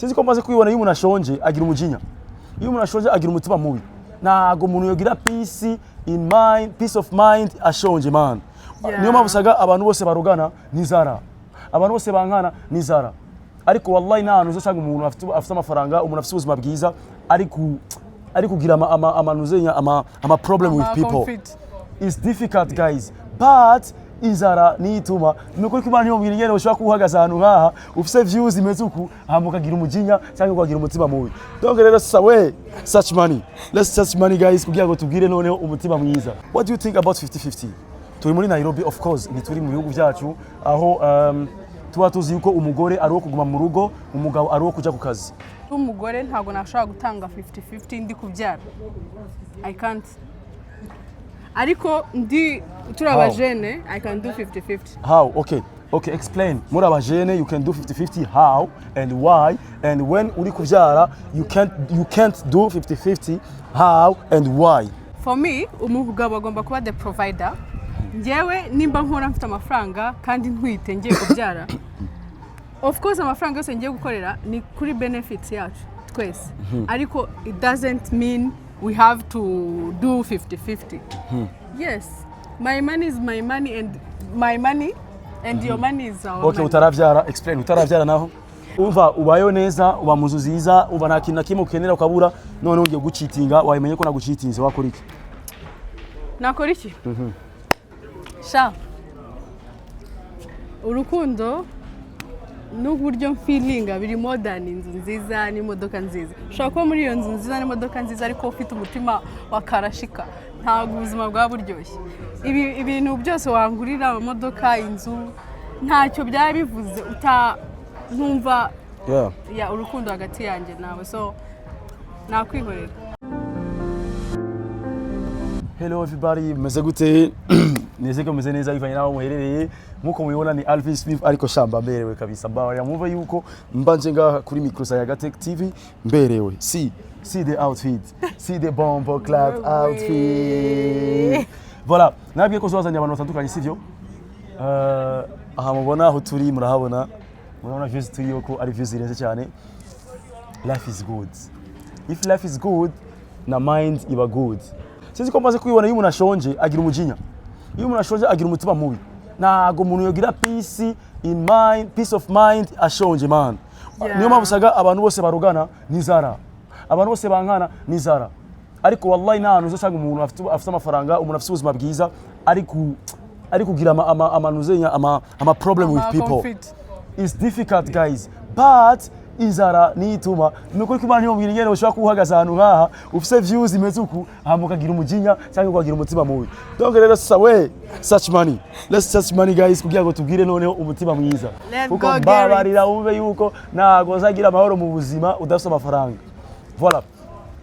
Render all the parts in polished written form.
Sinzi ko maze kubibona, iyo umuntu ashonje agira umujinya, iyo umuntu ashonje agira umutima mubi. Ntago umuntu yogira peace in mind, peace of mind ashonje, man. Niyo mpamvu usanga abantu bose barugana n'inzara, abantu bose bankana n'inzara. Ariko wallahi, nta hantu uzasanga umuntu afite amafaranga, umuntu afite ubuzima bwiza, ari kugira ama ama problem with Ama people. Conflict. It's difficult, guys, but inzara niyo ituma. Ni ukuri ko Imana ntiyomubwira ingene ushobora kuba uhagaze ahantu nk'aha, ufise views imeze uku, hama ukagira umujinya cyangwa ukagira umutima mubi. Donc rero sasa, we search money, let's search money, guys, kugira ngo tubwire noneho umutima mwiza. What do you think about 50-50? Turi muri Nairobi, of course ntituri mu bihugu byacu, aho tuba tuzi yuko umugore ari uwo kuguma mu rugo, umugabo ari uwo kuja ku kazi. Umugore ntabwo nashobora gutanga 50-50 ndi kubyara. I can't. Ariko ndi turi How? abajene, I can do 50-50. How? Okay, explain. Muri abajene you can do 50-50, how and why? And when uri kuvyara you can't do 50-50, how and why? For me, umugabo agomba kuba the provider. Njyewe nimba nkora, mfite amafaranga kandi ntwite ngiye kubyara, of course amafaranga yose ngiye gukorera ni kuri benefits yacu twese, ariko it doesn't mean we have to do 50-50. Yes, my money is my money and my money and your money is our Okay. money. Utaravyara, explain utaravyara naho. Umva, ubayeho neza, uba mu nzu nziza, uba nta kintu na kimwe ukenera ukabura, none ugiye gucitinga, wabimenye ko nagucitinze, wakora iki? Nakora iki? Sha, urukundo n'uburyo mfeelinga biri more than inzu nziza n'imodoka nziza. Ushobora kuba muri iyo nzu nziza n'imodoka nziza, ariko ufite umutima wa karashika, ntabwo ubuzima bwaba buryoshye. Ibi ibintu byose wangurira, amamodoka, inzu, ntacyo byaba bivuze uta ntumva ya urukundo hagati yanjye nawe, so nakwihorera. Hello everybody, meze gute? Neze ko meze neza bivanye n'aho muherereye. Nk'uko mubibona ni Alvin Smith, ariko shamba mberewe kabisa. Mbabarira mwumve yuko mbanje ngaha kuri micro za Yagatech TV mberewe. See the outfit, see the bombo clap outfit. Voilà, nabwiye ko zazanye abantu batandukanye, sivyo? Aha mubona aho turi, murahabona, murabona views turiyo ko ari views zirenze cyane. Life is good. If life is good, na mind iba good. Sinzi ko maze kubibona, iyo umuntu ashonje agira umujinya, iyo umuntu ashonje agira umutima mubi. Ntago umuntu yogira peace in mind, peace of mind ashonje, man. Niyo mpamvu usanga abantu bose barugana n'inzara, abantu bose bankana n'inzara. Ariko wallahi, nta hantu uzasanga umuntu afite amafaranga, umuntu afite ubuzima bwiza, ari kugira ama problem with Ama people. Conflict. It's difficult, guys, but inzara niyo ituma. Ni ukuri ko Imana ntiyomubwira ingene ushobora kuba uhagaze ahantu nk'aha, ufise views imeze uku, hama ukagira umujinya cyangwa ukagira umutima mubi. Donc rero sasa, we search money, let's search money, guys, kugira ngo tubwire noneho umutima mwiza. Let's Kuko go get it. mbabarira wumve yuko ntago uzagira amahoro mu buzima udafite amafaranga. Voilà,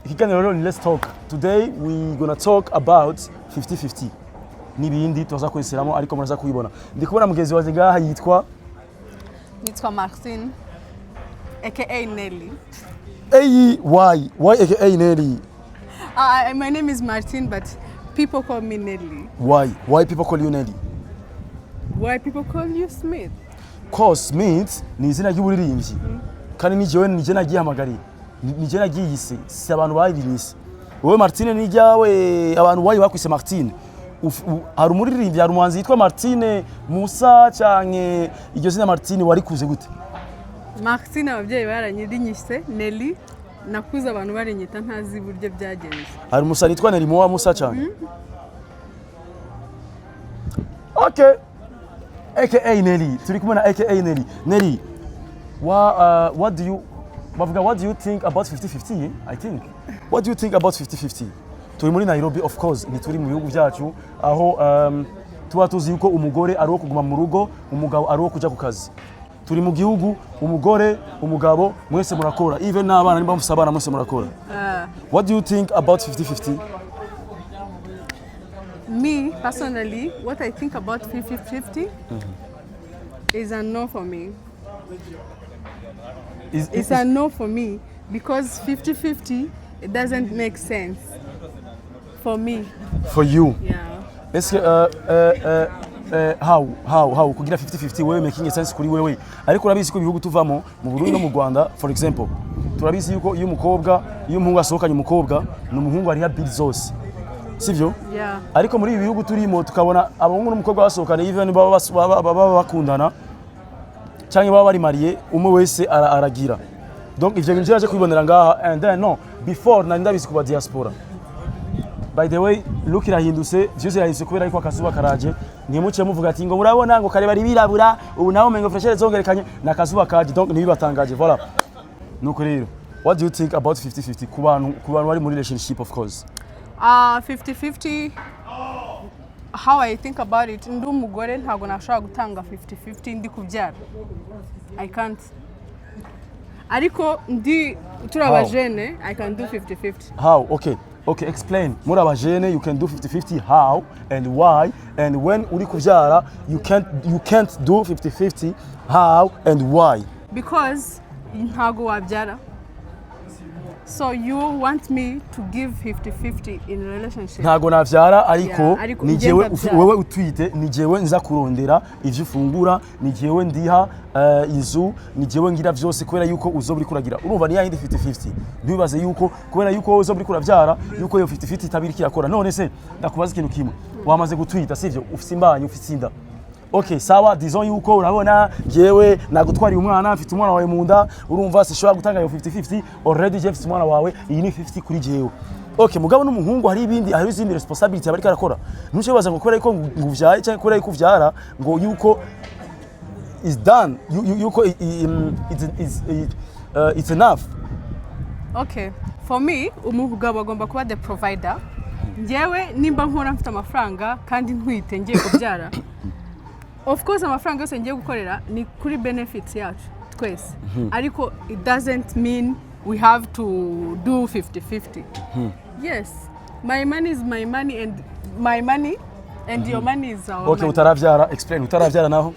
ikiganiro rero ni Let's Talk. Today we gonna talk about 50-50 n'ibindi tuza kweseramo, ariko muraza kubibona. Ndi kubona mugenzi wanjye ngaha yitwa? Nitwa Martine aka Nelly. A Y Y aka Nelly? My name is Martine, but people call me Nelly. Why people call you Nelly? Why people call you Smith? Cause Smith ni izina ry'uburirimbyi, kandi ni jewe, ni je nagihamagariye, ni je nagiyise, si abantu bayirinyise. Wowe Martine ni iryawe, abantu wayi bakwise Martine. Hari umuririmbyi, hari umuhanzi yitwa Martine Musa, canke iryo zina Martine warikuze gute? Martine ababyeyi baranyirinyise. Nelly nakuze abantu barinyita, ntazi uburyo byagenze. Hari umusani yitwa Nelly Moa Musa canke? Okay, aka Nelly, turi kumwe na aka Nelly. Nelly, what do you bavuga, what do you think about 50-50? I think, what do you think about 50-50? Turi muri Nairobi, of course ntituri mu bihugu byacu, aho tuba tuzi yuko umugore ari uwo kuguma mu rugo, umugabo ari uwo kuja ku kazi. Turi mu gihugu umugore, umugabo, mwese murakora, even n'abana, nimba mufise abana, mwese murakora. What do you think about 50-50? Me personally, what I think about 50-50 is a no for me. It's a no for me because 50-50, it doesn't make sense for me. For you? Yeah. Est-ce que How kugira 50-50 wewe making sense kuri wewe, ariko urabizi ko ibihugu tuvamo, mu Burundi no mu Rwanda for example, turabizi yuko iyo umukobwa, iyo umuhungu asohokanye umukobwa, ni umuhungu ariha bill zose, sivyo? Yeah. Ariko muri ibi bihugu turimo tukabona abahungu n'umukobwa basohokana, even baba bakundana cyangwa baba bari marié, umwe wese aragira. Donc ivyo bintu yaje kubibonera ngaha. And then no before nari ndabizi kuba diaspora. By the way, look irahindutse, vyose irahindutse kubera yuko akazuba karaje. Ntimuce muvuga ati ngo murabona ngo kare bari birabura, ubu naho mengo fraîcheur zongerekanye nakazuba kaje, donc ntibibatangaje. Voilà. Nuko rero, what do you think about 50-50 ku bantu bari muri relationship, of course? 50-50, how I think about it, ndi umugore ntabwo nashobora gutanga 50-50 ndi kubyara. I can't. Ariko ndi turi How? abajene, I can do 50-50. How? Okay, explain. Muri abajene you can do 50-50, how and why? And when uri kuvyara you can't do 50-50, how and why? Because ntabwo wabyara. So you want me to give 50-50 in relationship? Ntago navyara, ariko Yeah, ariko ni ugenda jewe byara. Wewe utwite, ni jewe nza kurondera ivyo ufungura, ni jewe ndiha inzu, ni jewe ngira vyose, kubera yuko uzoba uriko uragira. Urumva ni yayindi 50-50. Ntibibaze yuko kubera yuko wowe uzoba uriko uravyara yuko iyo 50-50 itabiri kirakora. None se ndakubaza ikintu kimwe: wamaze gutwita, sivyo? Ufise imbanyi, ufise inda. Okay, sawa, disons yuko urabona jewe nagutwariye umwana, mfite umwana wawe mu nda, urumva sishobora gutanga iyo 50-50. Already je mfite umwana wawe, iyi ni 50 kuri jewe. Okay, mugabo n'umuhungu hari ibindi, hari izindi responsibility aba ariko arakora. Ntuce baza ngo kubera yuko ngo uvyaye cyangwa kubera yuko uvyara ngo yuko is done, yuko it's enough. Okay, for me, umugabo agomba kuba the provider. Njyewe nimba nkora mfite amafaranga kandi ntwite ngiye kubyara, of course amafaranga yose ngiye gukorera ni kuri benefits yacu twese, ariko it doesn't mean we have to do 50-50. Yes, my money is my money and my money and your money is our Okay. money. Utaravyara, explain utaravyara naho.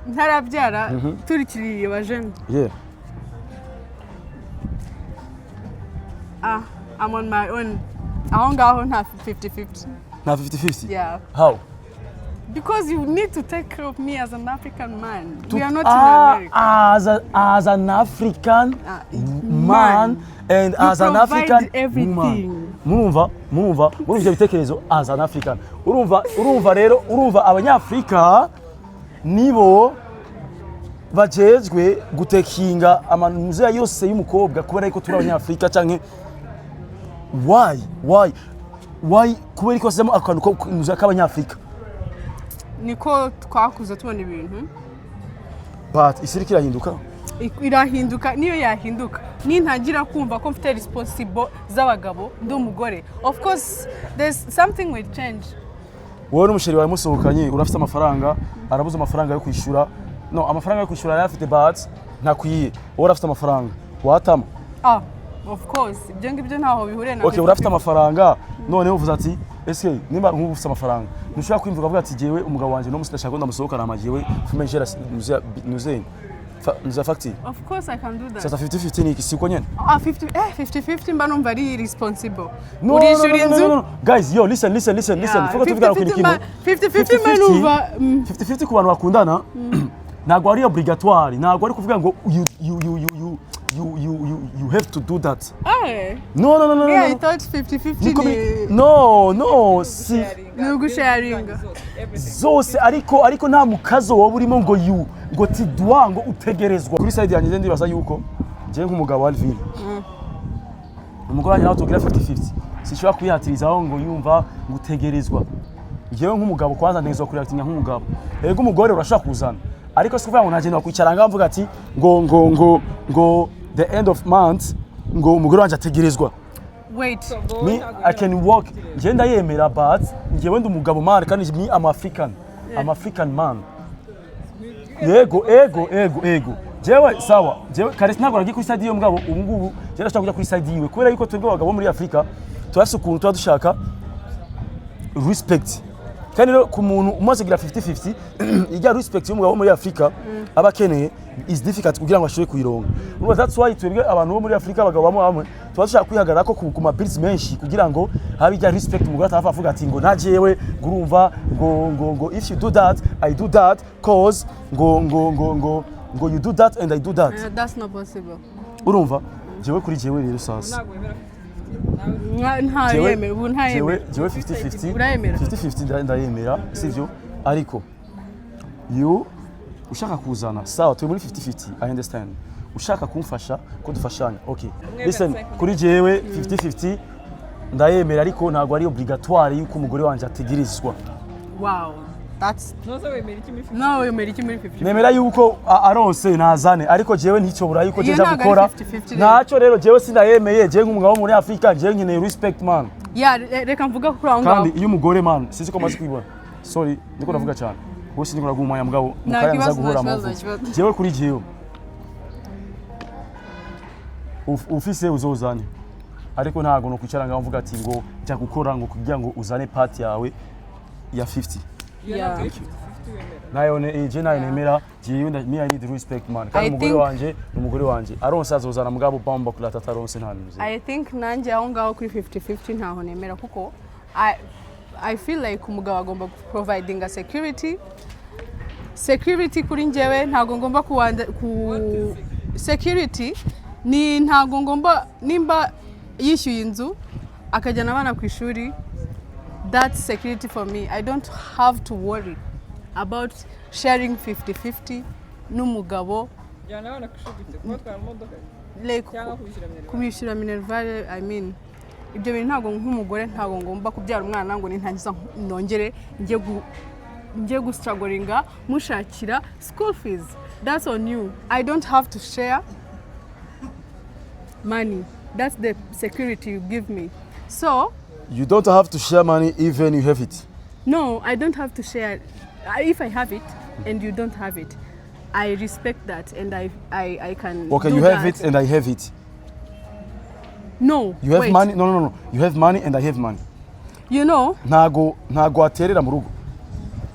Ntarabyara, turikiriye bajene. Ah, I'm on my own. Aho ngaho nta 50-50. Nta 50-50? Yeah. How? Because you need to take care of me as an African man. We are not in Ah, America. as an African Ah, man and You as an provide African everything. woman. Murumva ivyo bitekerezo, as an African. Urumva rero, urumva abanyafrika nibo bajejwe gutekinga amanuza yose y'umukobwa kubera yuko turi abanyafrika, canke why kubera ko basizemo akantu ko k'abanyafrika? Niko twakuze tubona ibintu. But isi iriko irahinduka. Irahinduka, niyo yahinduka, nintangira kumva ko mfite responsible z'abagabo ndi umugore, of course there's something will change. Wowe n'umusheri wawe musohokanye, urafite amafaranga, arabuze amafaranga yo kwishyura, no amafaranga yo kwishyura arayafite but ntakwiye. Wowe urafite amafaranga, watama? Ah, of course, ibyo ngibyo ntaho bihuriye na Okay, urafite amafaranga, noneho uvuze ati ese nimba nk'ubu ufite amafaranga, ntushobora kwimvuga avuga ati jewe umugabo wanjye no musi ndashaka ko ndamusohokana, hama jewe fume njera nuze nuze facture? Of course I can do that. Sasa 50-50 ni iki? Siko nyene? Ah, 50, 50-50 mba numva ari irresponsible. No, Urishyura no, no, inzu. no, no, no. Guys, yo, listen, listen, listen, listen. Yeah, Fuko tuvugana ku kintu kimwe. 50-50 mba numva 50-50 ku bantu bakundana ntabwo ari obligatoire, ntabwo ari kuvuga ngo you you you you you you you you have to do that. No, no, no, no, Yeah, no. I thought 50-50 Niko ni no, no, si ni ugusharinga. Zose, ariko nta mukazo wowe urimo ngo you ngo tu dois, ngo utegerezwa. Kuri side yanjye ndibaza yuko njyewe nk'umugabo wa Alvin, umugore wanjye nawe tugira 50-50, sinshobora kwihatirizaho ngo yumva ngo utegerezwa. Njyewe nk'umugabo kwanza ntegerezwa kureactinga nk'umugabo. Ego, umugore urashobora kuzana, ariko si kuvuga ngo ntagenda kwicara ngaho mvuga ati ngo the end of month ngo umugore wanjye ategerezwa. Wait. Me, I can work, njyewe ndayemera, but njyewe ndi umugabo man, kandi me, I'm African, I'm African man. Yego, ego, ego, ego, jewe sawa, jewe kare ntabwo nagiye kuri side y'iyo mugabo, ubu ngubu jewe ndashaka kujya kuri side yiwe, kubera yuko twebwe abagabo bo muri Afrika turafise ukuntu tuba dushaka respect. Kandi rero ku muntu umaze kugira 50-50, ijya respect y'umugabo wo muri Afrika aba akeneye is difficult kugira ngo ashobore kuyironka. Urumva, that's why twebwe abantu bo muri Afrika, abagabo bamwe bamwe, tuba dushaka kwihagarara ko ku ma bills menshi kugira ngo habe ijya respect, umugore atava avuga ati ngo najewe ngo urumva ngo if you do that, I do that, cause ngo you do that and I do that. That's not possible. Urumva, jewe kuri jewe rero sasa Ntabwo wemera 50-50 nawe? Ntayemera ubu, ntayemera. Jewe 50-50. Urayemera? 50-50 ndayemera, sivyo? Ariko you ushaka kuzana, sawa, turi muri 50-50, I understand. Ushaka kumfasha ko dufashanya, okay. Listen, kuri jewe 50-50 ndayemera, ariko ntabwo ari obligatoire yuko umugore wanje ategerezwa. Wow, that's Ntuze wemera iki muri 50? Nawe wemera iki muri 50? Nemera yuko aronse nazane, ariko jewe nticobura yuko Iyo jewe nja ntabwo ari gukora. 50-50 rero. Ntacyo rero, jewe sindayemeye. Jewe nk'umugabo wo muri Afrika, jewe nkeneye respect, man. Yeah, reka mvuga kuri aho ngaho. Kandi iyo umugore, man, sinzi ko maze kwibona, sorry, ndiko ndavuga cyane wowe, sindiko ndaguha umwanya, mugabo Nta mukanya nza kibazo, nta guhora kibazo, mu nta kibazo. Jewe kuri jewe ufise uzozane, ariko ntago no kwicara ngaho mvuga ati ngo jya gukora ngo kugira ngo uzane part yawe ya 50. Iyo Yeah. ntabwo ari 50-50 wemera. Nayo ne je nayo nemera jewe me, I need respect, man. Kandi I umugore wanje ni umugore wanje, aronse azozana, mugabo bamba kuri ataronse nta bintu. I think nanjye aho ngaho kuri 50-50 ntaho nemera, kuko I feel like umugabo agomba providing a security. Kuri njyewe ntabwo ngomba kuwanda ku security ni ntabwo ngomba, nimba yishyuye inzu, akajyana abana ku ishuri, that's security for me. I don't have to worry about sharing 50-50 n'umugabo. Jyana abana ku ishuri gute? Kubatwara mu modoka Like cyangwa kubishyura minerval? Kumwishyura minerval. I mean, ibyo bintu ntabwo nk'umugore ntabwo ngomba kubyara umwana ngo nintangiza nongere njye gustrugglinga mushakira school fees. That's on you. I don't have to share money. That's the security you give me, so You don't have to share money even you have it? No, I don't have to share. If I have it and you don't have it, I respect that and I can Okay, do you have that. it and I have it. No. You have Wait. money. No, you have money and I have money. You know. Ntago waterera mu rugo.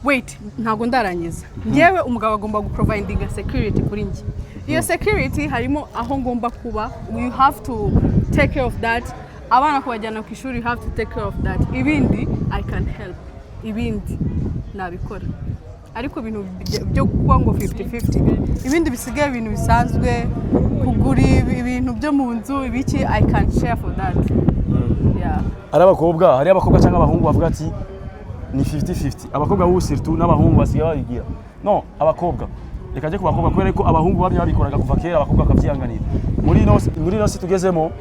Wait, ntabwo ndarangiza. Njyewe umugabo agomba guprovidinga security kuri njye. Iyo security harimo aho ngomba kuba, you have to take care of that. Abana kubajyana ku ishuri, you have to take care of that. Ibindi I can help, ibindi nabikora, ariko ibintu byo kuba ngo 50-50, ibindi bisigaye, ibintu bisanzwe, kugura ibintu byo mu nzu, ibiki, I can share for that, yeah. Ari abakobwa, hari abakobwa cyangwa abahungu bavuga ati ni 50-50. Abakobwa b'ubu surtout, n'abahungu basigaye babigira. No abakobwa, reka njye ku bakobwa, kubera ko abahungu bamwe babikoraga kuva kera, abakobwa bakavyihanganira. Muri ino si tugezemo,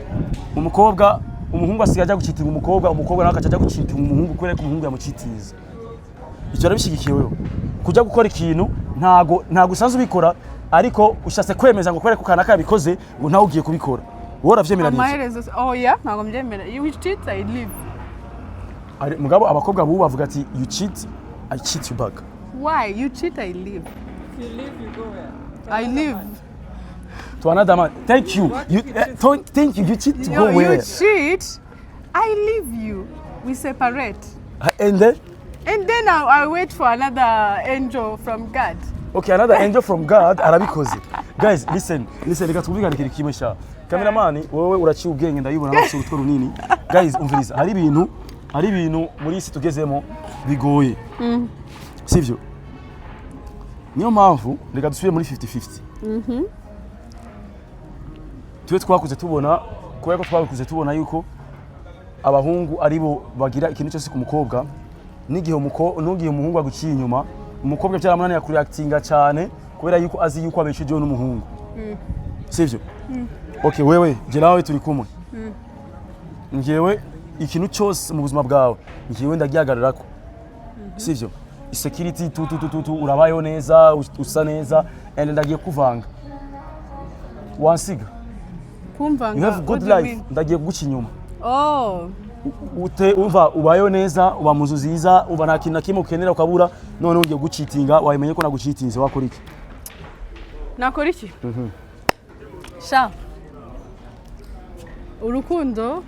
umukobwa, umuhungu asigaye ajya gucitinga umukobwa, umukobwa nawe akaca ajya gucitinga umuhungu kubera ko umuhungu yamucitiza. Icyo arabishyigikiye wewe? Kujya gukora ikintu ntago usanzwe ubikora, ariko ushatse kwemeza ngo kubera ko kanaka yabikoze ngo nawe ugiye kubikora, wowe uravyemera n'iki? Amaherezo, oh yeah, ntabwo mbyemera. You cheat, I leave. Mugabo abakobwa bubu bavuga ati you cheat, I cheat you back. Why? You cheat, I leave. If you leave, you go where? To I another leave. man. To another man. Thank you. What You, if you cheat? thank you. You cheat to go You, where? you cheat, I leave you. We separate. And then? And then I wait for another angel from God. Okay, another angel from God arabikoze. Guys, listen, listen, reka twumvikane ikintu kimwe sha. Cameraman, wowe uraciye ubwenge, ndabibona, bafite urutwe runini. Guys, umviriza, hari ibintu muri isi tugezemo bigoye. Sivyo? Niyo mpamvu reka dusubire muri 50-50. Twe twakuze tubona, kubera ko twakuze tubona yuko abahungu aribo bagira ikintu cyose ku mukobwa, n'igihe umuhungu aguciye inyuma, umukobwa byaramunaniye kureactinga cyane kubera yuko azi yuko abeshejeho n'umuhungu, sivyo? Okay, wewe je nawe turi kumwe, njyewe ikintu cyose mu buzima bwawe njyewe ndagihagararako, sivyo? Security tu tu tu tu, tu urabayeho neza, usa neza, and ndagiye kuvanga, wansiga? Kumvanga? You have good What do you life. mean? Ndagiye kuguca inyuma. Oh. Ute umva ubayeho neza, uba mu nzu nziza, uba nta kintu na kimwe ukenera ukabura, none ugiye gucitinga, wabimenye ko nagucitinze, wakora iki? Nakora iki? Sha, urukundo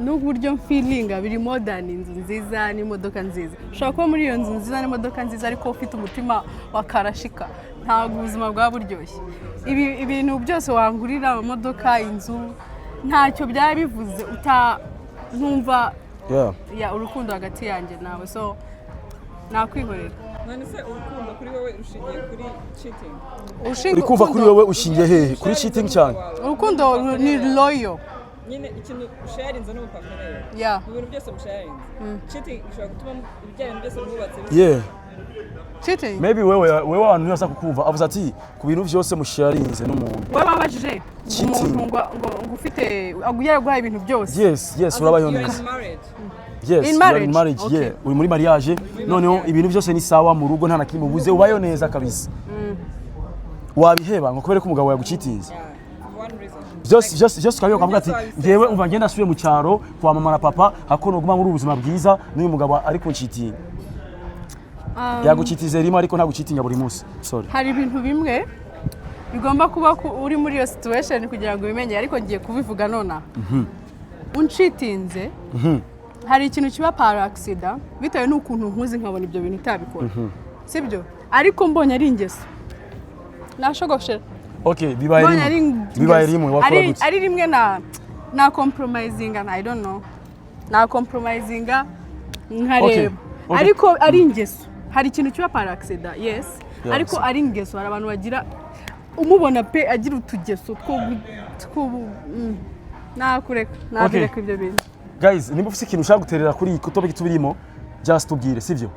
N'uburyo mfeelinga biri more than inzu nziza n'imodoka nziza. Ushobora kuba muri iyo nzu nziza n'imodoka nziza, ariko ufite umutima wa karashika, ntabwo ubuzima bwaba buryoshye. Ibi ibintu byose wangurira, amamodoka, inzu, ntacyo byaba bivuze uta ntumva ya urukundo hagati yanjye nawe, so nakwihorera. None se urukundo kuri wowe rushingiye kuri cheating? Uri kumva, kuri wowe ushingiye hehe? Kuri cheating cyane? Urukundo ni loyal. Nyine ikintu usharinze n'umupartner, mu bintu byose musharinze, cheating ishobora gutuma ibijyanye byose mwubatse Cheating? Maybe wewe abantu ntibasa kukumva. Avuze ati ku bintu byose musharinze n'umuntu. Wowe wabajije Cheating. umuntu ngo ufite yaraguhaye ibintu byose. Yes, urabayeho You are neza. in marriage. Yes. In You are in marriage? marriage. Okay. Yeah, uri muri mariage, noneho ibintu byose ni sawa mu rugo, nta na kimwe ubuze, ubayeho neza kabisa. Wabiheba ngo kubera ko umugabo yagucheatinze? Yeah, for one reason. Byose byose byose ukabiyoka, ukavuga ati Byose. ngewe umva, ngenda asubiye mu cyaro kwa mama na papa, hako noguma muri ubuzima bwiza n'uyu mugabo ari kuncheatinga. Yagucheatinze rimwe, ariko ntagucheatinga buri munsi, sorry. Hari ibintu bimwe bigomba kuba uri muri iyo situation kugira ngo ubimenye, ariko ngiye kubivuga nonaha. Uncheatinze, hari ikintu kiba par accident bitewe n'ukuntu nkuzi, nkabona ibyo bintu utabikora, sibyo? Ariko mbonye ari ingeso, nashogoshera. Okay, bibaye Mbonye ari rimwe. ingeso. Bibaye rimwe, wakora gute? Ari rimwe na compromisinga, I don't know, na compromisinga nkareba. Ariko ari ingeso, hari ikintu kiba par accident, yes. Ariko ari ingeso, hari abantu bagira, umubona pe agira utugeso two nakureka, nabireka ibyo bintu. Guys, nimba ufite ikintu ushaka guterera kuri iyi topic tubirimo, just tubwire, sivyo?